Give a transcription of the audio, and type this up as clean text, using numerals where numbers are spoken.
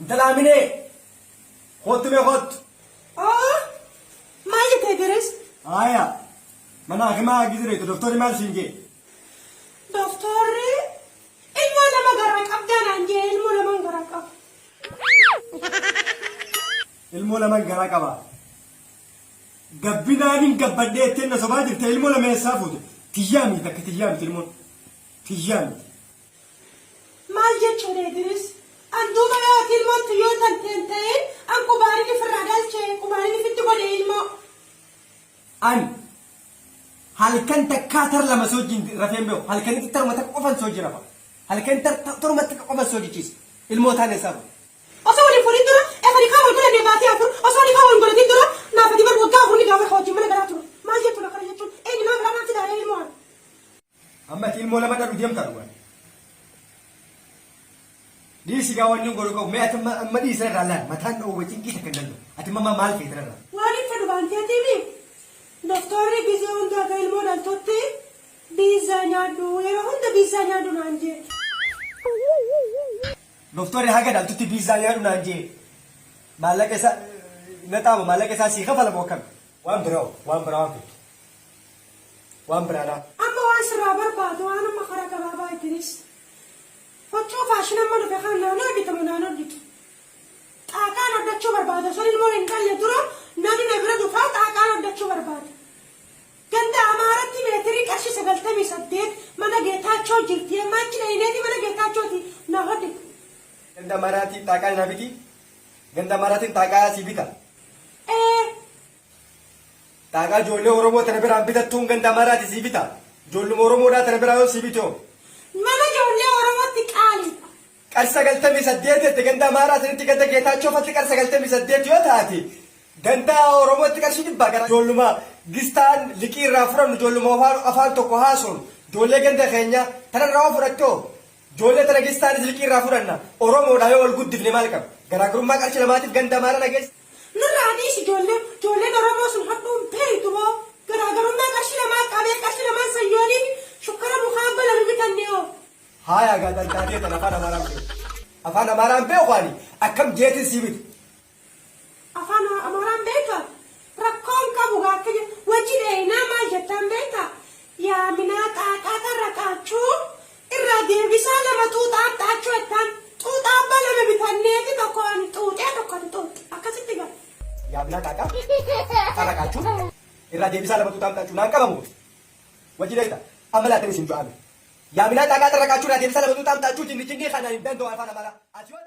Intala Aminee! Koottu mee koottu. Oo! Maal jettee Idris? Haaya. Mana hakimaa gizireetu doktorri maal siin jee? Doktorri ilmoo lama garaa qabdaa naan jee ilmoo laman garaa qaba. Ilmoo laman garaa qaba. Gabbinaanin gabbadhee ittiin na sobaa jirte ilmoo lama eessaa fuute? Tiyyaa miti takka tiyyaa miti ilmoon. Tiyyaa miti. Maal jechuudha Idris? An duuba yoo ati ilmoon tun yoo tante hin ta'in an qubaanin ifirraa galche qubaanin ifitti godhe ilmoo. An halkan takkaa tar lama si wajjin rafee hin beeku. Halkanitti taruma takka qofan si wajjin rafa. Halkan taruma takka qofan si wajjin ciisa. Ilmoo taan eessaa fuute? Osoo wal hin fuudhin dura efa nikaa wal godhanne baatii 4 osoo nikaa wal hin godhatin dura naaf ati bar waggaa 4 ni gaafa wajjin mana galaa ture. Maal jechuudha kana jechuun eenyu nama biraa naaf fidaaree ilmoo an. Amma ati ilmoo lama dhalu deemta dhugaan. Dhiisi gaa wanni godhu qabu mee ati amma amma dhiisi irraa laal mataan dhoowwe cinqii takka hin danda'u. Ati amma maal feeta irraa? Waan hin fedhu baanteetiimi doktorri gizee hunda akka ilmoo dhaltutti biizzaa nyaadhu yeroo hunda biizzaa nyaadhu naan jee. Doktorri haga dhaltutti biizzaa nyaadhu naan jee. Maallaqa isaa na xaama maallaqa isaa sii kafala moo akkami? Waan biraa waan biraa waan feetu. Waan biraadhaa. Amma waan sirraa barbaadu waan amma karaa gabaabaa Idris. Huccuu faashina amma dhufe kana naan hodhita moo naan hodhitu? Xaaqaan hodhachuu barbaada. Osoo ilmoo hin dhalle dura namni na bira dhufaa xaaqaan hodhachuu barbaada. Ganda Amaaratti meetirii qarshii 98 mana Geetaachoo jirti. Amma achi dhayineeti mana Geetaachooti na hodhita. Ganda Amaaraatii xaaqaa naa biti. Ganda Amaaraatiin xaaqaa sii bita. Ee. Xaaqaa ijoollee Oromoo tana biraan bitattuun ganda Amaaraati sii bita. Ijoolluma Oromoodhaa tana biraa yoo sii bite hoo? Mana ijoollee Oromootti qaaliidha. Qar 98 jette ganda Amaaraa sanitti ganda Geetaachoo fatti qar 98 yoo taate ganda Oromootti qarshii dhibbaa gara ijoolluma gistaan liqii irraa furannu ijoolluma afaan afaan tokko haasofnu ijoollee ganda keenyaa tanarraa hoo fudhatte hoo? Ijoollee tana gistaanis liqii irraa fudhanna Oromoodhaa yoo wal guddifne maal qaba? Garaagarummaa qarshii lamaatiif ganda Amaaraa dhageessa? Nurraa dhiisi ijoollee ijoolleen Oromoo sun hodhuu hin beektu boo garaagarummaa qarshii lamaa qabee qarshii lamaan san yooniif shukkara mukaa balame bitanne hoo. Haaya gaa tan taatee tan afaan Amaaraan beeku. Afaan Amaaraan beeku ani akkam jeetin sii bita. Afaan Amaaraan beekta? Rakkoo hin qabu gaa akka wajji dheeynaa maal jettaan beekta? Yaaminaa xaaqaa xarraqaachuu irraa deebisaa 2 xuuxaa amxaachuu jettaan xuuxaa abbaa lama bitanneeti tokko ani xuuxee tokko ati xuuxxe akkasitti gaa. Yaaminaa xaaqaa xarraqaachuu irraa deebisaa 2 xuuxaa amxaachuu naan qabamu kun. Wajji dheeyta amma laatan isin du'aame. Yaaminaa xaaqaa xarraqaachuu irraa deebisaa 2 xuuxaa amxaachuu jinni jinnii kanaan hin danda'u afaan Amaaraa. Ati yoo